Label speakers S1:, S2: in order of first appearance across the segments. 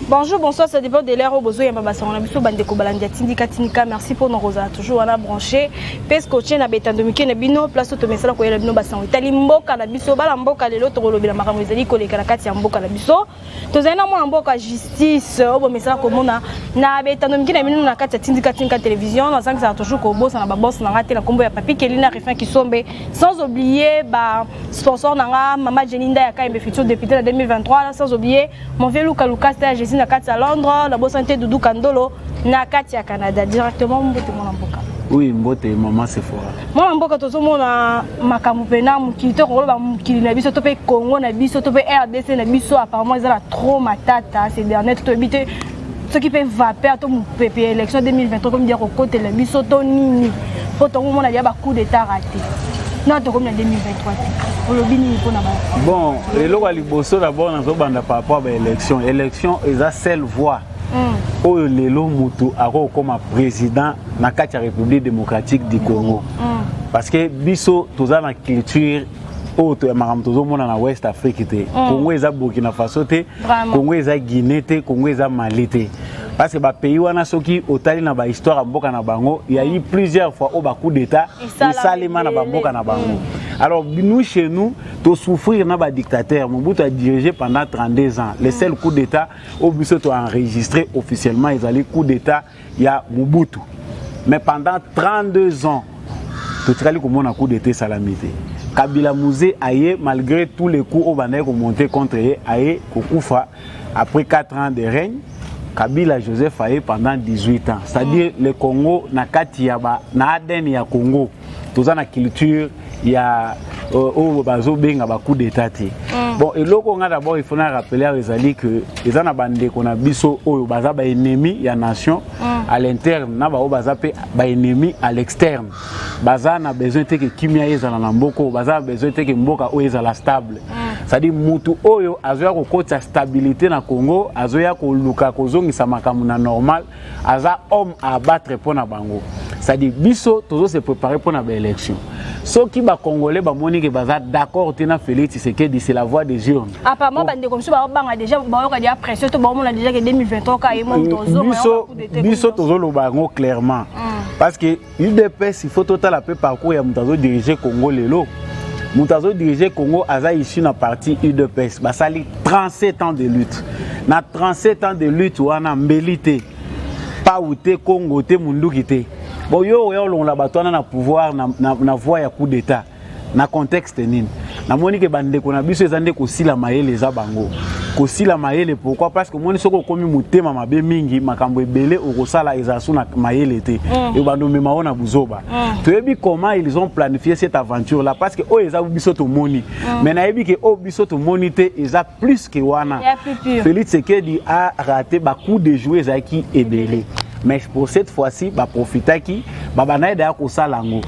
S1: Bonjour, bonsoir, ça dépend de l'heure oyo bozoyamba basango na biso, bandeko balandi ya Tindika Tindika. Merci mpona kozala toujours wana branché mpe scotché na betando mike na bino, place oyo tomesala koyela bino basango etali mboka na biso. Bala mboka, lelo tokolobela makambo ezali koleka na kati ya mboka na biso. Tozali na mwana mboka justice oyo bomesala komona na betando mike na bino na kati ya Tindika Tindika Télévision. Nazangisaka toujours kobosana baboss na nga te, na nkombo ya Papi Kelina, Refin Kisombe, sans oublier ba sponsor na nga, Mama Jenny Ndaya Kayembe, futur député na 2023, sans oublier mon vieux Luka Lucas ya Jésus na kati ya Londres, nabosani te Dudu Kandolo na kati ya Canada. Directement, mbote mwana mboka.
S2: Oui, mbote mama Sephora.
S1: Mwana mboka, tozomona makambo mpena mokili, to koloba mokili na biso, to mpe Congo na biso, to mpe RDC na biso, apparemment eza na trop matata ces derniers. Toyebi te soki mpe vapeur to mopepe ya élection 2023 komi dia kokotela biso to nini, mpo tokomona dia bacoup d'état raté na tokomi na 2023 te. Olobi nini mpona ba
S2: Bon, eloko ya liboso d'abord, nazobanda par rapport à baélection. Élection eza seule voie oyo lelo mutu akokoma président na kati ya République démocratique du Congo, parce que biso toza na culture oyo ya makambo tozomona na West Afrique te. Congo eza Burkina Faso te, Congo eza Guinée te, Congo eza Mali te, parce que bapays wana, soki otali na bahistoire ya mboka na bango, ya eu plusieurs fois oyo bacoup d'état esalema na bamboka na bango. Alors nous, chez nous, tosouffrir na badictateur. Mobutu a dirigé pendant 32 ans. Le seul coup d'état oyo biso toenregistré officiellement ezali coup d'état ya Mobutu, mais pendant 32 ans totikali komona coup d'état esalami te. Kabila Mzee aye, malgré tous les coups oyo bandaki komonter contre ye, aye kokufa après 4 ans de règne. Kabila Joseph aye pendant 18 ans, c'est-à-dire le Congo na kati ya ba na ADN ya Congo, toza na culture ya oyo bazobenga bacoup d'état te. Bon, eloko nga d'abord il faut na rappeler awa ezali que eza na bandeko na biso oyo baza baennemi ya nation à l'interne, na baoyo baza mpe baennemi à l'externe. Baza na besoin te ke kimia ezala na mboka oyo, baza na besoin te ke mboka oyo ezala stable. C'est-à-dire mutu oyo azoya kokotisa stabilité na Congo, azoya koluka kozongisa makambo na normal, aza homme à abattre mpo na bango. C'est-à-dire biso tozo se préparer mpo na baélection. Soki bacongolais bamoni ke baza d'accord te na Félix Tshisekedi, c'est la voie des urnes.
S1: Apparemment bandeko mosusu baobanga déjà, bayoka déjà pression to baomona déjà ke 2023 ka ye mo.
S2: Biso, biso tozoloba yango clairement, parce que UDPS, il faut totala mpe parcours ya moto azodirige Congo lelo. Moto azodirige Congo aza issu na parti UDPS. Basali 37 ans de lutte. Na 37 ans de lutte wana, mbeli te, pau te, Congo te, munduki te. Bon, yo oya olongola bato wana na pouvoir na voie ya coup d'état na contexte nini? Namoni ke bandeko na biso eza nde kosila mayele, eza bango kosila mayele. Pourquoi? Parce que omoni, soki okomi motema mabe mingi, makambo ebele okosala ezala so na mayele te, ebanda omema o na buzoba. Toyebi comment ils ont planifié cette aventure là, parce que oyo eza biso tomoni, mais nayebi ke oyo biso tomoni te eza plus ke wana. Félix Tshisekedi a raté bacoup de jouer, ezalaki ebele, mais pour cette fois-ci baprofitaki, babanda ye daya kosala yango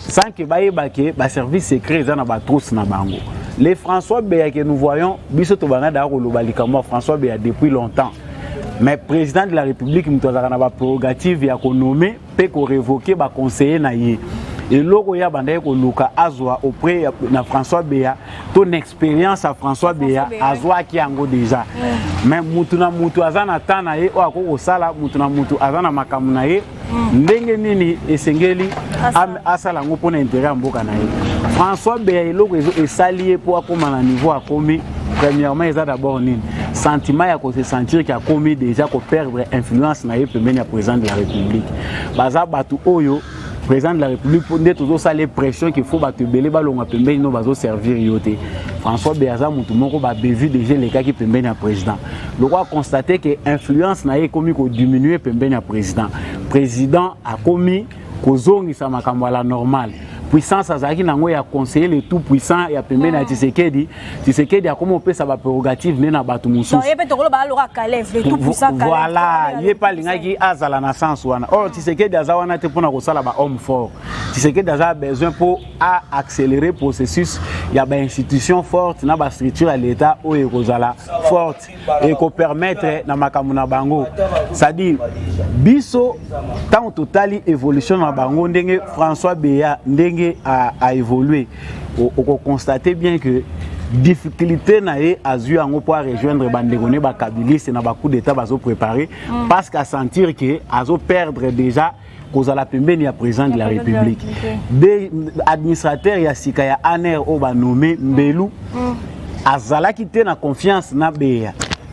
S2: sans ke bayeba ke baservice secret eza na batrousse na bango. Les François Beya que nous voyons, biso tobanda daya koloba likambo ya François Beya depuis longtemps, mais président de la République, moto azalaka na baprérogative ya konommer mpe korévoquer baconseiller na ye. Eloko oyo abandaki koluka azwa auprès na François Beya to na expérience ya François Beya, azwaki yango déjà. Mais mutu na mutu aza na temps na ye oyo akoki kosala, mutu na mutu aza na makambo na ye, ndenge nini esengeli asala yango mpona intérêt ya mboka na ye. François Beya, eloko esali ye mpo akóma na niveau akomi, premièrement eza d'abord nini? Sentiment ya kose sentir ke akomi déjà koperdre influence na ye pembeni ya président de la République. Baza bato oyo président de la République nde tozosala pression ke faut bato ebele balongwa pembeni no bazoservir yo te. François Beya aza motu moko babevu déjà elekaki pembeni ya président. Lokwa constate ke influence na ye ekomi kodiminue pembeni ya président, président akomi kozongisa makambo ya la normale. Puissance azalaki nango ya conseiller le tout puissant ya pembeni ya Tshisekedi, Tshisekedi akomi kopesa baprérogative nde na bato mosusu. Voilà, ye mpe alingaki azala na sens wana. Or Tshisekedi aza wana te mpona kosala bahomme fort. Tshisekedi aza besoin mpo accélérer processus ya bainstitution forte na bastructure ya l'État oyo ekozala forte, ekopermettre na makambo na bango. C'est-à-dire biso, ntango totali évolution na bango, ndenge François Beya ndenge a évolué, okoconstate bien que Difficulté na ye azwi yango mpo arejoindre bandeko ne bakabiliste na bacoup d'état bazoprépare, parce qu'asentir ke azoperdre déjà kozala pembeni ya président de la République. De administrateur ya sika ya ANR oyo banome Mbelu azalaki te na confiance na Beya.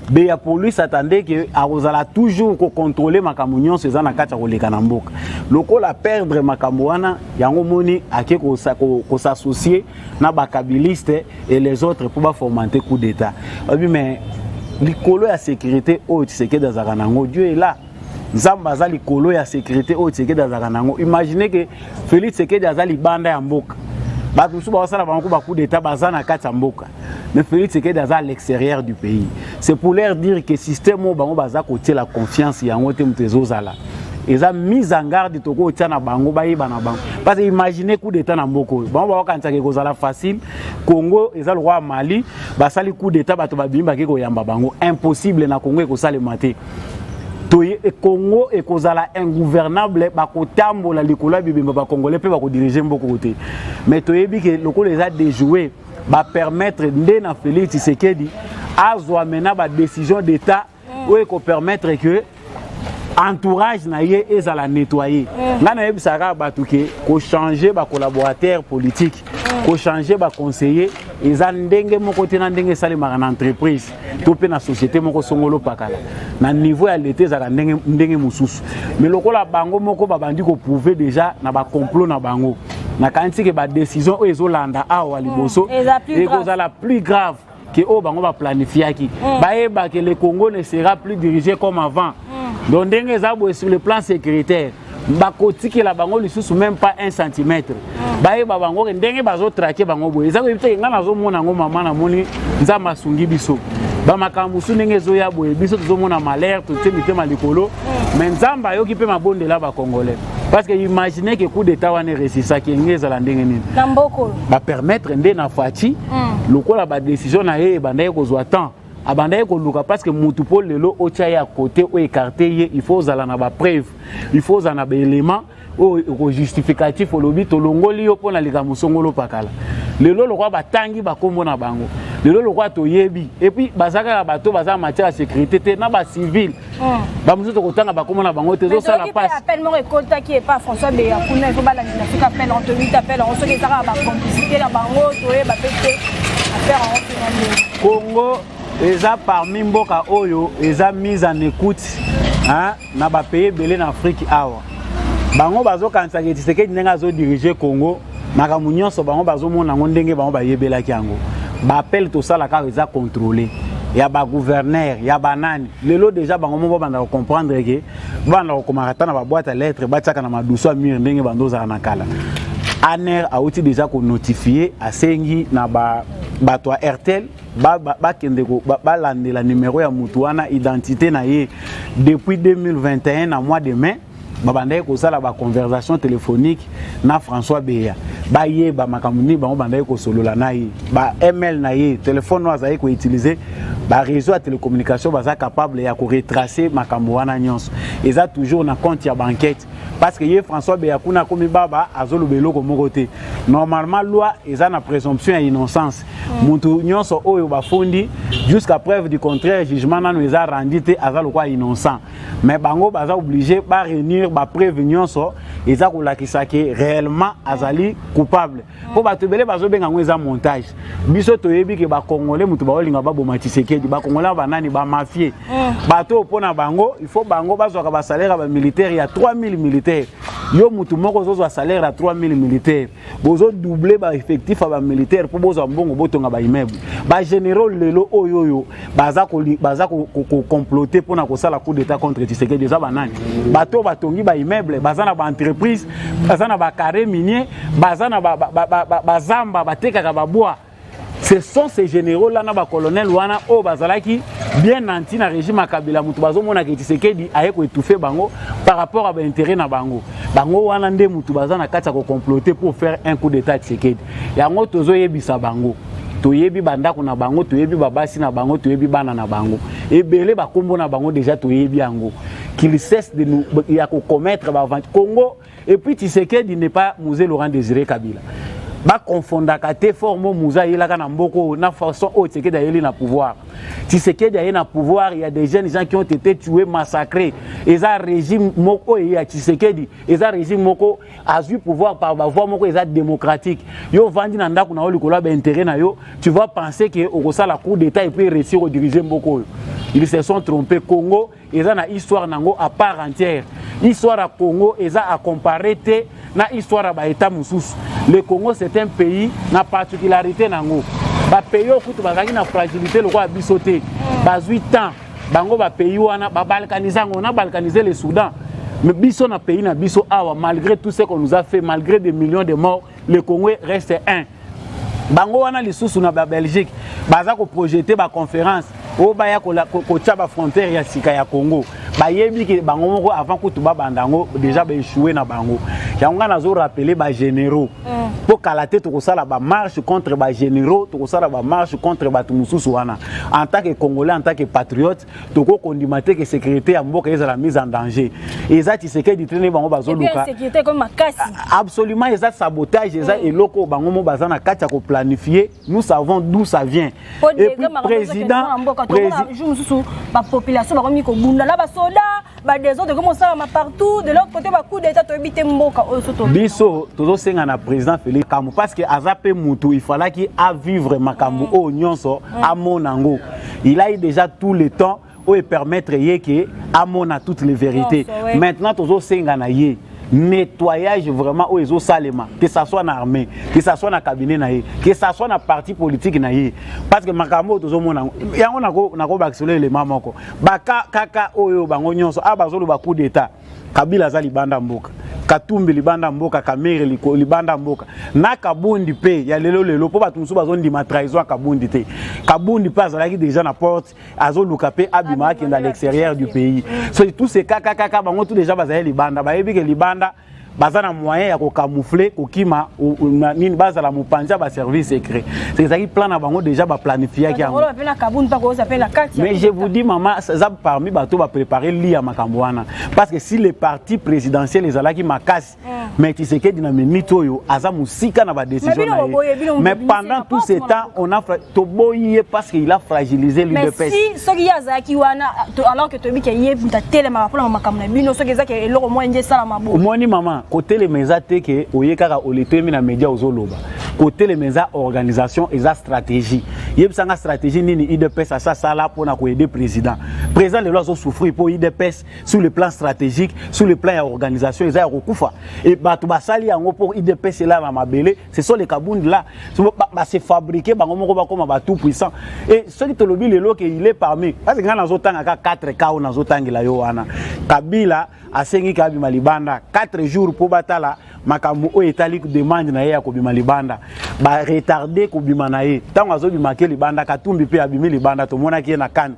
S2: Beya, pour lui, s'attendait ke akozala toujours kocontrôle makambo nyonso eza na kati ya koleka na mboka. Lokola perdre makambo wana, yango moni ake kos'associer na bakabiliste et les autres mpo bafomenter coup d'état. Obi, mais likolo ya sécurité oyo Tshisekedi azalaka nango, Dieu est là, Nzambe aza likolo ya sécurité oyo Tshisekedi azalaka nango. Imagine ke Félix Tshisekedi aza libanda ya mboka, bato mosusu bazosala bango bacoup d'état baza na kati ya mboka, mais Félix Tshisekedi aza à l'extérieur du pays. C'est pour leur dire que système oyo bango baza kotiela confiance yango te, moto ezozala eza mise en garde. Tokotia na bango, bayeba na bango, parce que imagine coup d'état na mboka oyo, bango bakokanisaka ekozala facile. Congo eza lokola Mali, basali coup d'état, bato babimi, bake koyamba bango. Impossible, na Congo ekosalema te. Toye Congo ekozala ingouvernable, bakotambola likolo ya bibemba bacongolais mpe bakodirige mboka te. Mais toyebi ke lokola eza déjoué, bapermettre nde na Félix Tshisekedi azwa mena badécision d'état oyo ekopermettre ke entourage na ye ezala nettoyé. Ngai nayebisaka bato ke kochange bacollaborateur politique, kochange baconseiller, eza ndenge moko te na ndenge esalemaka na entreprise to mpe na société moko songolo pakala. Na niveau ya leta ezalaka ndenge, ndenge mosusu. Mais lokola bango moko babandi koprouve déjà na bacomplot na bango, nakanisi ke badécision oyo ezolanda awa liboso ekozala plus grave ke oyo bango baplanifiaki. Bayeba ke le Congo ne sera plus dirigé comme avant. Donc ndenge eza boye, sur le plan sécuritaire, bakotikela bango lisusu même pas 1 centimètre. Bayeba bango ke ndenge bazotraquer bango boye, eza koyebi teke ngai nazomona yango. Mama, namoni Nzambe asungi biso. Bamakambo mosusu ndenge ezoya boye, biso tozomona malheur, totie mitema likolo, mais Nzambe ayoki mpe mabondela bacongolais, parce que imagine ke coup d'état wana eresisaki, enge ezala ndenge nini?
S1: Na mboka oyo.
S2: Bapermettre nde na Fatshi, lokola badécision na ye ebandaki kozwa temps, abandaki koluka, parce que mutu mpo lelo otya ye à côté, oyo écarte ye, il faut ozala na bapreuve, il faut ozala na baélément oyo ekojustificatif olobi tolongoli yo mpo na likambo songolo pakala. Lelo lokola batangi bakombo na bango, lelo lokola toyebi, et puis baza kaka bato baza matière ya sécurité te, na bacivile bamosusu tokotanga bakombo na bango te, ezosala
S1: mpasi. Appel moko ekotaki epa François Beya kuna, il faut balandela soki appel yango, toyebi te appel yango soki eza kaka bacomplicité na bango, toyeba mpe te affaire yango mpena ndenge.
S2: Congo eza parmi mboka oyo eza mise en écoute, hein, na bapays ebele na Afrique awa. Bango bazokanisaka Tshisekedi ndenge azodirige Congo, makambo nyonso bango bazomona yango ndenge bango bayebelaki yango. Baappel tosala kaka eza contrôlé ya bagouverneur ya banani. Lelo déjà bango moko babanda kocomprendre ke babanda kokomaka ata na baboîte ya lettre, batiaka na madusu ya mur ndenge bando ozala na kala. ANR auti déjà konotifie, asengi na bato ya Airtel bakende balandela numéro ya mutu wana, identité na ye. Depuis 2021 na mois de mai, babandaki kosala baconversation téléphonique na François Beya, bayeba makambo nini bango bandaki kosolola na ye, ba ml na ye, telefone oyo azalaki koutiliser. Baréseau ya télécommunication baza capable ya koretrace makambo wana nyonso. Eza toujours na compte ya baenquête, parce que ye François Beya kuna akomi baba, azoloba eloko moko te. Normalement loi eza na présomption ya innocence. Mutu nyonso oyo bafundi, jusqu'à preuve du contraire, jugement nano eza rendu te, aza lokola innocent. Mais bango baza obligé baréunir bapreuve nyonso eza kolakisa ke réellement azali coupable, mpo bato ebele bazobenga yango eza montage. Biso toyebi ke bacongolais moto baolinga baboma Tshisekedi. Bacongolais banani? Bamafie, bato oyo mpo na bango il faut bango bazwaka basalaire ya bamilitaire ya 3000 militaire. Yo mutu moko ozozwa salaire ya 3000 militaire, bozodouble baeffectif ya bamilitaire mpo bozwa mbongo, botonga baimmeuble. Bagénéraux lelo oyo baza kocomplote mpona kosala coup d'état contre Tshisekedi eza banani? Bato oyo batongi baimmeuble, baza na baentreprise, baza na bacarré minier, baza na bazamba, batekaka babois. Ce sont ces généraux là na bacolonel wana oyo bazalaki bien nanti na régime ya Kabila, moto bazomonaka Tshisekedi aye koétouffe bango par rapport à baintérêt na bango. Bango wana nde motu baza na kati ya kocomploter pour faire un coup d'état Tshisekedi. Yango tozoyebisa bango, toyebi bandako na bango, toyebi babasi na bango, toyebi bana na bango ebele, bakombo na bango déjà toyebi yango. Qu'il cesse de nous ya kocommettre baaventure Congo. Et puis Tshisekedi n'est pas Mzee Laurent Désiré Kabila. Baconfondaka te forme Mzee ayelaka na mboka oyo na façon oyo Tshisekedi ayeli na pouvoir. Tshisekedi aye na pouvoir, il y a des jeunes gens qui ont été tués, massacrés. Eza régime moko oyo ya Tshisekedi, eza régime moko azwi pouvoir par bavoie moko eza démocratique. Yo ovandi na ndako na yo, likolo ya baintérêt na yo, tu vas penser que okosala coup d'état et puis réussir kodiriger mboka oyo. Ils se sont trompés. Congo eza na histoire nango à part entière. Histoire ya Congo eza à comparer te na histoire ya baétat mosusu. Le Congo, c'est un pays na particularité nango. Bapays oyo kutu bazalaki na fragilité lokola biso te, bazwi temps bango. Bapays wana babalkanize yango, on a balkanisé le Soudan. Mais biso na pays na biso awa, malgré tout ce qu'on nous a fait, malgré des millions de morts, le Congo reste un. Bango wana lisusu na babelgique baza koprojeter baconférence oyo baya kotia bafrontière ya sika ya Congo. Bayebi ke bango moko, avant kutu babanda yango, déjà baéchoué na bango. Yango ngai nazorappeler bagénéraux mpo kala te tokosala bamarche contre bagénéraux, tokosala bamarche contre bato mosusu wana. En tant que Congolais, en tant que patriote, tokokondima te ke sécurité ya mboka ezala mise en danger. Eza Tshisekedi te nde bango bazoluka. Absolument, eza sabotage, eza eloko oyo bango mo baza na kati ya koplanifier. Nous savons d'où ça vient.
S1: Et puis président mosusu, bapopulation bakomi kobunda na basoda, badésordre ekomi osalama partout. De l'autre côté, bacoup d'état, toyebi te mboka oyo so.
S2: Biso tozosenga na président Félix kambo, parce que aza mpe mutu, il fallaki avivre makambo oyo nyonso, amona yango. Il a eu déjà tout le temps oyo permettre ye ke amona toutes les vérités. Maintenant tozosenga na ye nettoyage vraiment oyo ezosalema, que ça soit na armée, que ça soit na cabinet na ye, que ça soit na parti politique na ye, parce que makambo oyo tozomona yango, nakobakiselo elema moko baka kaka oyo bango nyonso awa bazoloba coup d'état. Kabila aza libanda mboka, Katumbi libanda mboka, Kamerhe libanda mboka, na Kabundi mpe ya lelo lelo, mpo bato mosusu bazondima trahison ya Kabundi te. Kabundi mpe azalaki déjà na porte, azoluka mpe abima, akende à l'extérieur du pays. So tout ce kaka kaka bango tout déjà bazali libanda, bayebi ke libanda baza na moyen ya kocamoufler, kokima nini, bazala mopanzi ya baservice secret. Ezalaki plan na bango, déjà baplanifiaki yango. Mais je vous dis, mama, eza parmi bato bapréparé li ya makambo wana, parce que si le parti présidentiel ezalaki makasi, mais Tshisekedi na minute oyo aza mosika na badécision na ye. Mais pendant tout ce temps, on a toboyi ye parce qu'il a fragilisé l'UDPS.
S1: Si soki ye azalaki wana, alors que toyebi ke ye moto atelemaka mpona makambo na bino, soki ezaki eloko moko nde esalama
S2: bo? Omoni mama, kotelema eza te ke oye kaka oletemi na média ozoloba. Kotelema eza organisation, eza stratégie. Yebisanga stratégie nini UDPS asasala mpona koaider président. Président lelo azosouffrir mpo UDPS, sur le plan stratégique, sur le plan ya organisation, eza ya kokufa. E bato basali yango mpo UDPS elala na mabele, ce sont les Kabundi là. Base fabriqué bango moko, bakóma batout puissant. E soki tolobi lelo ke il est parmi, parce que ngai nazotanga ka 4 ka oyo nazotangela yo wana, Kabila asengi ka abima libanda 4 jours mpo batala makambo oyo etali demande na ye ya kobima libanda. Baretarde kobima na ye. Ntango azobima ke libanda, Katumbi mpe abimi libanda, tomonaki ye na kane.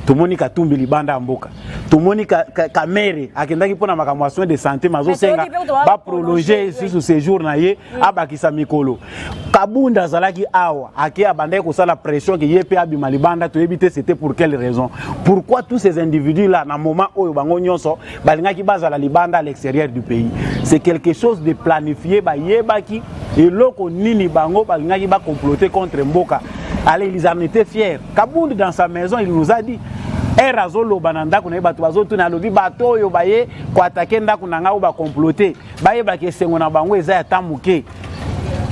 S2: Tomoni Katumbi libanda ya mboka, tomoni Kamerhe akendaki mpona makambo ya soin de santé, mazosenga baprolonger susu séjour na ye, abakisa mikolo. Kabunda azalaki awa, ake abandaki kosala pression ke ye mpe abima libanda. Toyebi te c'était pour quelle raison, pourquoi tous ces individus là na moment oyo bango nyonso balingaki bazala libanda, à l'extérieur du pays. C'est quelque chose de planifié. Bayebaki eloko nini bango balingaki bacomploter contre mboka. Allez, ils en étaient fiers. Kabund, dans sa maison, il nous a dit, ere azoloba na ndako na ye, bato bazotuna, alobi bato oyo baye koattaquer ndako na ngai, oyo bacomploter, bayebaki esengo na bango eza ya ta moke,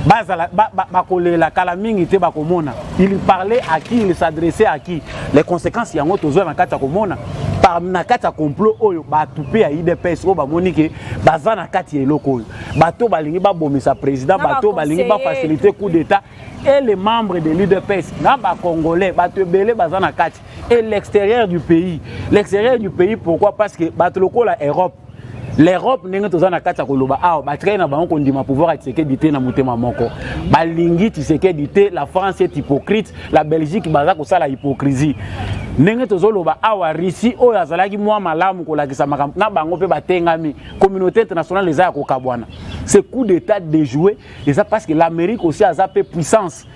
S2: bazala bakolela kala mingi te, bakomona. Il parlait à qui? Il s'adressait à qui? Les conséquences yango tozwa na kati ya komona par na kati ya complot oyo. Bato mpe ya UDPS oyo bamoni ke baza na kati ya eloko oyo, bato balingi babomisa président, bato balingi bafaciliter coup d'état, et les membres de l'UDPS na bacongolais, bato ebele baza na kati. Et l'extérieur du pays, l'extérieur du pays, pourquoi? Parce que bato lokola Europe, l'Europe, ndenge toza na kati ya koloba awa, batikali na bango kondima pouvoir ya Tshisekedi te na motema moko. Balingi Tshisekedi te. La France est hypocrite, la Belgique baza kosala hypocrisie. Ndenge tozoloba awa, Russie oyo azalaki mwa malamu kolakisa makambo na bango mpe batengami. Communauté internationale eza ya kokabwana. Ce coup d'état déjoué eza parce que l'Amérique aussi aza mpe puissance.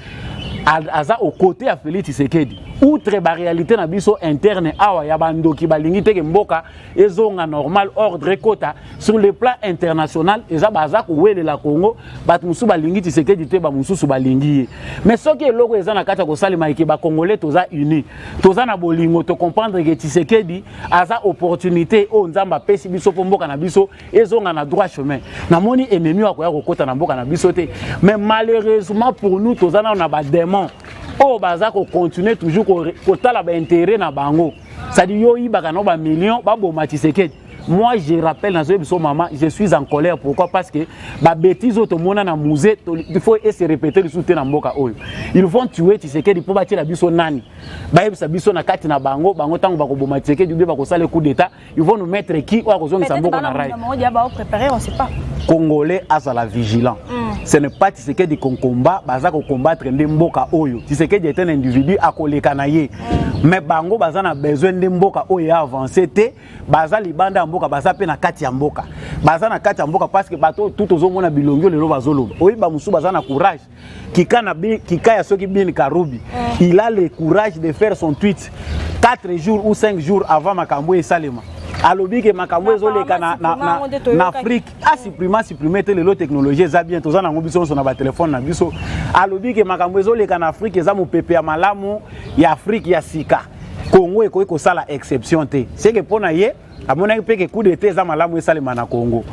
S2: Aza au côté ya Félix Tshisekedi. Outre ba réalité na biso interne awa ya bandoki balingi te ke mboka ezonga normal, ordre ekota. Sur le plan international, eza baza kowelela Congo. Bato mosusu balingi Tshisekedi te, bamosusu balingi ye. Mais soki eloko eza na kati ya kosalema eke Bacongolais toza uni, toza na bolingo, tocomprendre ke Tshisekedi aza opportunité oyo Nzambe apesi biso mpo mboka na biso ezonga na droit chemin, namoni ennemi oyo akoya kokɔta na mboka na biso te. Mais malheureusement pour nous, toza nano na badémon oyo baza kocontinue toujours kotala baintérêt na bango, c'est-à-dire yo oyibaka na bamillion, baboma Tshisekedi. Moi, je rappelle, nazoyebi biso mama, je suis en colère. Pourquoi? Parce que babêtise oyo tomona na musée, il faut ese répéter lisusu te na mboka oyo. Ils vont tuer Tshisekedi mpo batiela biso nani? Bayebisa biso na kati na bango. Bango ntango bakoboma Tshisekedi, ubie bakosala coup d'état, ils vont nous mettre qui oyo akozongisa mboka na rail? Congolais azala vigilant. Ce n'est pas Tshisekedi qu'on combat, baza kocombattre nde mboka oyo. Tshisekedi est un individu, akoleka na ye. Mais bango baza na besoin nde mboka oyo ya avance te. Baza libanda ya mboka, baza mpe na kati ya mboka, baza na kati ya mboka, parce que bato tu tozomona bilongi oyo lelo bazoloba, oyeba mosusu baza na courage kika na kika ya soki bin Karubi. Il a le courage de faire son tweet 4 jours ou 5 jours avant makambo esalema. Alobi ke makambo ezoleka na Afrique, asupprime, asupprime te. Lelo technologie eza bien, toza nango biso nyonso na batelefone na biso. Alobi ke makambo ezoleka na Afrique eza mopepe ya malamu ya Afrique ya sika, Congo ekoki kosala exception te. Seke mpo na ye, amonaki mpe ke coup d'état eza malamu esalema na Congo.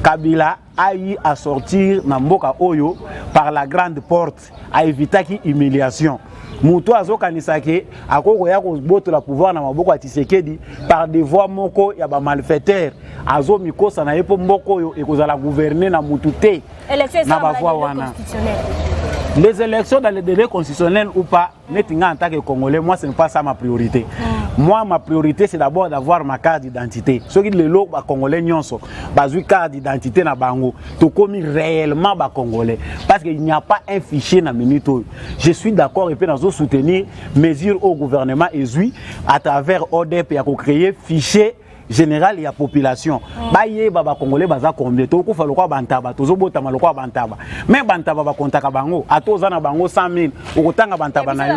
S2: Kabila ayi à sortir na mboka oyo par la grande porte, aevitaki humiliation. Moto azokanisa ke akoki koya kobotola pouvoir na maboko ya Tshisekedi par des voies moko ya bamalfaiteur, azomikosa na ye, mpo mboka oyo ekozala gouverne na mutu te na bavoi wana. Les élections dans le délai constitutionnel ou pas, neti nga en tant que Congolais, moi, ce n'est pas ça ma priorité. Moi, ma priorité, c'est d'abord d'avoir ma carte d'identité. Soki lelo Bacongolais nyonso bazwi carte d'identité na bango, tokomi réellement Bacongolais, parce qu'il n'y a pas un fichier na minute oyo. Je suis d'accord et puis nazo soutenir mesure au gouvernement ezwi à travers ODEP ya kocréer fichier général ya population. Bayeba Bacongolais baza combien. Tokufa lokola bantaba, tozobotama lokola bantaba, me bantaba bakontaka bango. Ata oza na bango 100 000, okotanga bantaba na yo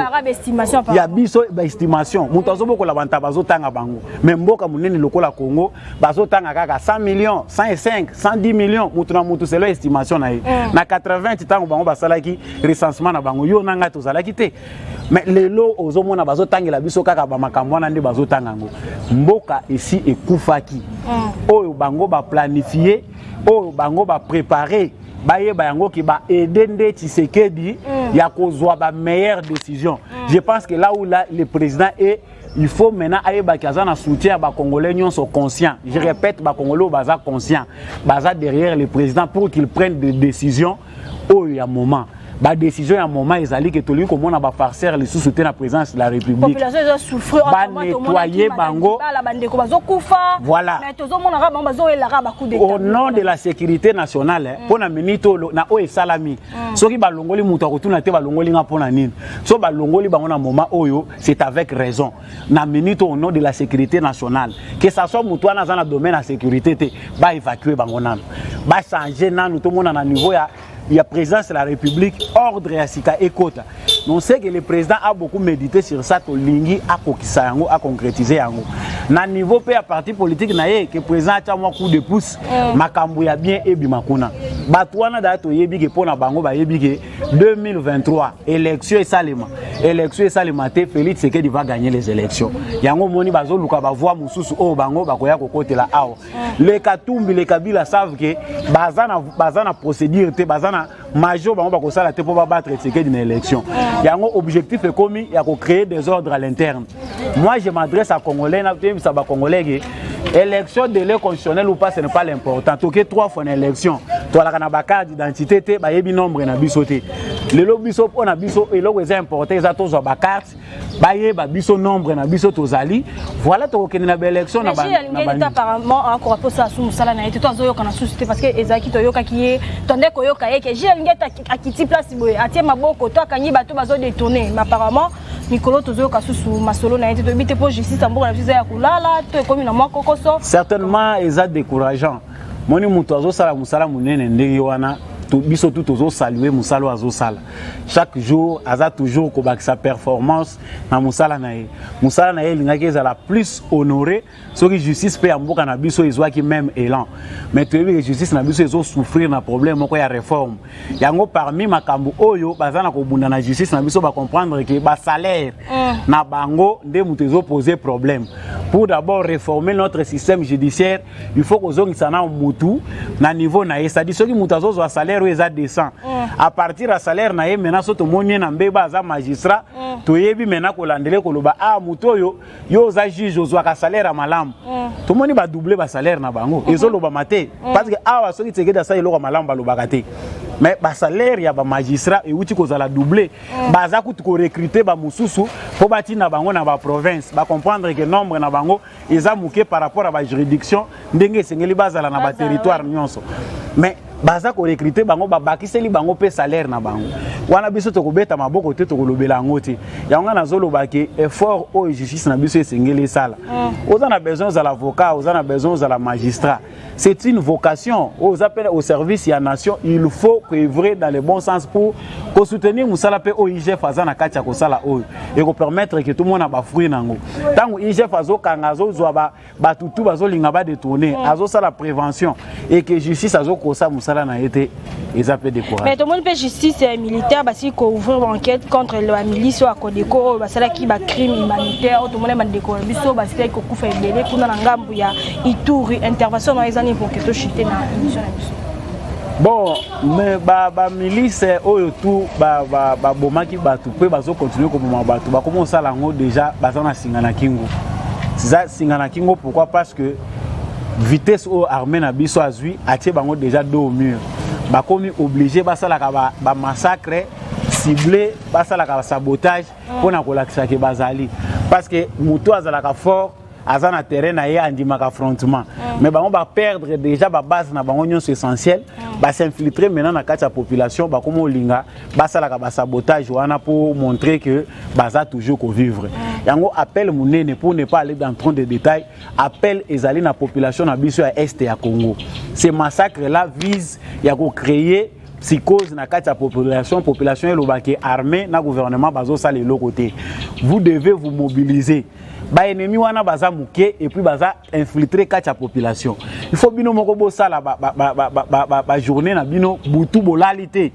S2: ya biso baestimation. Moto azobokola bantaba azotanga bango, me mboka monene lokola Congo, bazotanga kaka 100 millions, 105, 110 millions, moto na moto selo estimation na ye. Na 80, ntango bango basalaki recensement na bango, yo na ngai tozalaki te. Mais lelo ozomona bazotangela biso kaka bamakambo wana nde bazotanga yango. Mboka esi ekufaki. Oyo bango baplanifie, oyo bango baprépare, bayeba yango ke baaider nde Tshisekedi ya kozwa bameilleure décision. Je pense que là où là, le président est, il faut maintenant ayebaki aza na soutien ya Bacongolais nyonso conscient. Je répète, Bacongolais oyo baza conscient, baza derrière le président pour qu'il prenne des décisions oyo ya moment. Badécision ya moment ezali ke tolingi komona bafarceur lisusu te na présidence de la République. Banettoye bango.
S1: Voilà,
S2: au nom de la sécurité nationale, mpo na minute oyo na oyo esalami, soki balongoli moto, akotuna te balongoli nga mpo na nini. So balongoli bango na moment oyo, c'est avec raison. Na minute, au nom de la sécurité nationale, que ça soit moto wana aza na domaine ya sécurité te, baévacue bango nano, bachange nanu, tomona na niveau ya présidence de la République ordre ya sika ekota. On sait que le président a beaucoup médité sur ça. Tolingi akokisa yango, aconcrétise yango na niveau mpe ya parti politique na ye, ke président atya mwa coup de pouce, makambo ya bien ebima kuna. Bato wana daya toyebi ke mpo na bango, bayebi ke 2023 élection esalema, élection esalema te, Félix Tshisekedi va gagner les élections. Yango omoni bazoluka bavoi mosusu oyo bango bakoya kokotela awa. Le Katumbi, le Kabila savent ke baza na procédure te, baza na major bango bakosala te mpo babattre Tshisekedi na élection. Yango objectif ekomi ya kocréer désordre à l'interne. Moi, je m'adresse à Congolais, natoyebisa Bacongolais ke élection, délai constitutionnel ou pas, ce n'est pas l'important. Toke trois fois na élection, toalaka na bacarte d'identité te, bayebi nombre na biso te. Lelo biso, mpo na biso, eloko eza important eza tozwa bacarte, bayeba biso nombre na biso tozali. Voilà, tokokende na baélection.
S1: Na apparemment akoka mposa asu mosala na ye te, to azoyoka na susu te, parce que ezalaki toyokaki ye, tonde koyoka ye ke Jules Alingete akiti place boye, atie maboko to akangi bato bazodétourne. Mais apparemment mikolo tozoyoka susu masolo na ye te. Toyebi te mpo justice ya mboka na biso eza ya kolala to ekomi na mwa kokoso.
S2: Certainement eza décourageant. Moni moto azosala mosala monene ndenge wana. To, biso tout tozosalue mosala oyo azosala chaque jour, aza toujours kobakisa performance na mosala na ye. Mosala na ye elingaki ezala plus honoré soki justice mpe ya mboka na biso ezwaki même élan, mais toyebi ke justice na biso ezosouffrir na problème moko ya réforme. Yango parmi makambo oyo baza na kobunda na justice na biso, bacomprendre ke basalaire na bango nde moto ezopose problème. Pour d'abord réformer notre système judiciaire, il faut kozongisa na mutu na niveau na ye, c'est-à-dire soki moto azozwa salaire oyo eza décent, à partir ya salaire na ye, maintenant so tomoni ye na mbeba, aza magistrat, toyebi maintenant kolandele, koloba: "Ah, moto oyo, yo oza juge, ozwaka salaire ya malamu." Tomoni badouble basalaire na bango, ezolobama te, parce que awa soki Tshisekedi asala eloko ya malamu, balobaka te. Mais basalaire ya bamagistrat euti kozala double. Baza kutu korecrute bamosusu mpo batinda bango na baprovince. Bacomprendre ke nombre na bango eza moke par rapport à bajuridiction ndenge esengeli bazala na baterritoire nyonso, mais baza korecrute bango, babakiseli bango mpe salaire na bango. Wana biso tokobeta maboko te, tokolobela yango te. Yango nga nazoloba ke effort oyo justice na biso esengeli esala, oza na besoin ozala avocat, oza na besoin ozala magistrat, c'est une vocation oyo oza mpe au service ya nation. Il faut koœuvrer dans le bon sens pour kosoutenir mosala mpe oyo IGF aza na kati ya kosala, oyo ekopermettre ke tomona bafruit nango. Ntango IGF azokanga, azozwa bato tu bazolinga badétourne, azosala prévention, et que justice azokosa mosala na ye te, eza mpe décourage.
S1: Mais tomoni mpe justice militaire basili koouvrir enquête contre bamilice oyo ya Codeco oyo basalaki bacrime humanitaire, oyo tomoni bandeko na biso basilaki kokufa ebele kuna na ngambu ya Ituri. Intervention na eza nini pour ke tochite na émission na biso?
S2: Bon, mais bamilice oyo tu babomaki bato mpe bazokontinue koboma bato, bakoma kosala yango déjà, baza na singa na kingo, eza singa na kingo. Pourquoi? Parce que vitesse oyo armée na biso azwi, atie bango déjà dos au mur, bakomi obligé basalaka bamassacre ciblé, basalaka basabotage mpona kolakisa ke bazali, parce que moto azalaka fort aza na terrain na ye, andimaka affrontement. Mais bango baperdre déjà babase na bango nyonso essentiel, basinfiltre maintenant na kati ya population, bakoma olinga basalaka basabotage wana pour montrer que baza toujours kovivre. Yango appel monene, pour ne pas aller dans trop de détails, appel ezali na population na biso ya Est ya Congo. Ces massacres là vise ya kocréer psychose na kati ya population, population elobaki armée na gouvernement bazosala eloko te. Vous devez vous mobiliser. Baennemi wana baza moke et puis baza infiltré kati ya population. Il faut bino moko bosala bajournée na bino butu, bolali te,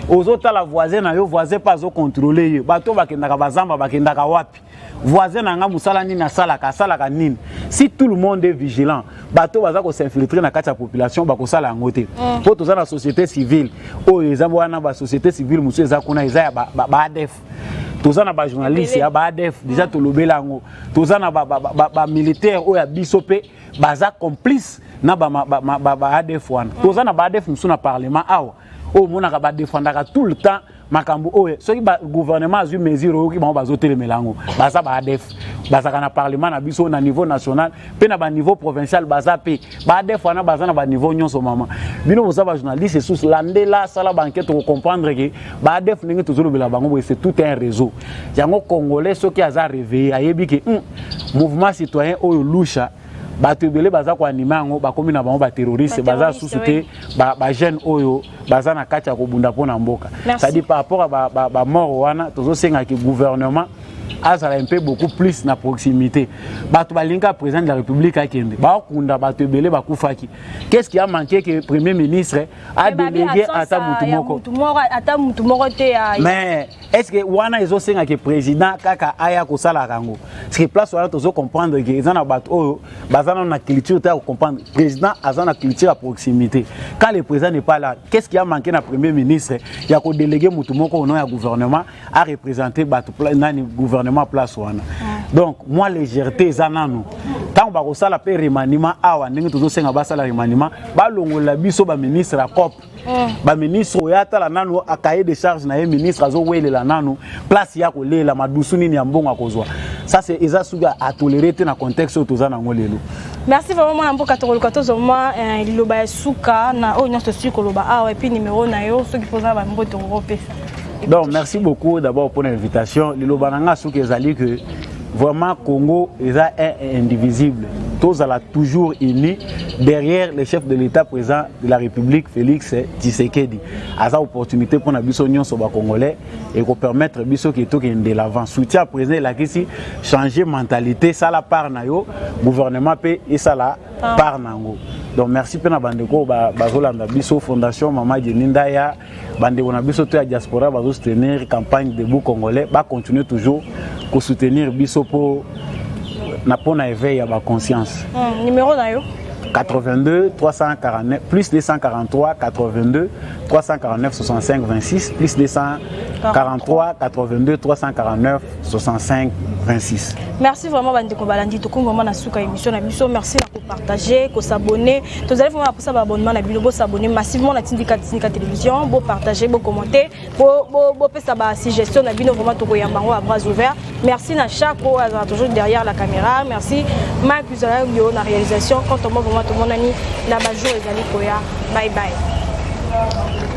S2: ozotala voisin na yo, voisin mpe azocontrôle ye. Bato bakendaka bazamba, bakendaka wapi? Voisin na nga mosala nini asalaka, asalaka nini? Si tout le monde est vigilant, bato baza kosinfiltre na kati ya population bakosala yango te, mpo toza na société civile oyo eza wana. Basociété civile mosusu eza kuna, eza ya baADF. Toza na bajournaliste ya baADF, déjà tolobela yango. Toza na bamilitaire oyo ya biso mpe baza complice na baADF wana. Toza na baADF mosusu na parlement awa, oyo omonaka badefendaka tout le temps makambo oyo. Soki gouvernement azwi mesure, oyoki bango bazotelemela yango. Baza baADF, bazalaka na parlement na biso na niveau national mpe na baniveau provincial. Baza mpe baADF wana, baza na baniveau nyonso. Mama, bino boza bajournaliste esusu, landela, sala baenquête, kocomprendre ke baADF ndenge tozolobela bango boye, c'est tout un réseau. Yango Congolais soki aza réveillé, ayebi ke mouvement citoyen oyo lusha, bato ebele baza koanime yango, bakomi na bango baterroriste, baza susu te bajeune oyo baza na kati ya kobunda mpo na mboka. C'est-à-dire par rapport à bamort wana, tozosengaki gouvernement azala un peu beaucoup plus na proximité. Bato balingi président de la République akende, bakunda bato ebele bakufaki. Qu'est-ce qui a manqué que premier ministre a délégué ata mutu moko?
S1: Ata mutu moko te.
S2: Mais est ce que wana ezosengaki président kaka aya kosalaka yango? Parce que place wana tozocomprendre ke eza na bato oyo baza nano na culture te ya kocomprendre. Président aza na culture ya proximité. Quand le président n'est pas là, qu'est-ce qui a manqué na premier ministre ya kodéléguer mutu moko au nom ya gouvernement a représenter bato nani, gouvernement place wana? Donc moi, légèreté eza nanu. Ntango bakosala mpe remaniement awa, ndenge tozosenga basala remaniement, balongola biso baministre ya cope, baministre oyo atala nanu cahier de charge na ye. Ministre azowelela nanu place ya kolela madusu nini ya mbongo akozwa. Ça, c'est eza soki atoléré te na contexte oyo toza nango lelo.
S1: Merci vraiment, mwana mboka. Tokoluka tozwa mwa liloba ya suka na oyo nyonso tosili koloba awa, et puis numéro na yo soki mpoza bambote okopesa.
S2: Donc merci beaucoup d'abord pour l'invitation. Liloba na nga soki ezali que vraiment Congo eza un indivisible. Tozala toujours unis derrière le chef de l'État, président de la République Félix Tshisekedi. Aza opportunité mpona biso nyonso bacongolais, ekopermettre biso ke tokende de l'avant. Soutien président elakisi changer mentalité, sala part na yo, gouvernement mpe esala part na yango. Donc merci mpe na bandeko bazolanda biso, Fondation Mama Jenny Ndaya, bandeko na biso to ya diaspora bazosoutenir campagne Debout Congolais, bacontinue toujours kosoutenir biso mpo na mpona éveil ya baconscience.
S1: Numéro na yo?
S2: 82 349 plus 243 82 349 65 26, plus 243 82 349 65 26.
S1: Merci vraiment, bandeko balandi. Tokomi vraiment na suka émission na biso. Merci na kopartage, kosabonner. Tozali vraiment na posa baabonnement na bino. Bosabonner massivement na Tindika Tindika Télévision, bopartage, bocommenter, bopesa basuggestion na bino. Vraiment tokoyamba yango à bras ouverts. Merci na chaque oyo azala toujours derrière la caméra. Merci Mike Uzala na réalisation. Quant à moi, vraiment tomonani na bajour ezali koya. Bye bye.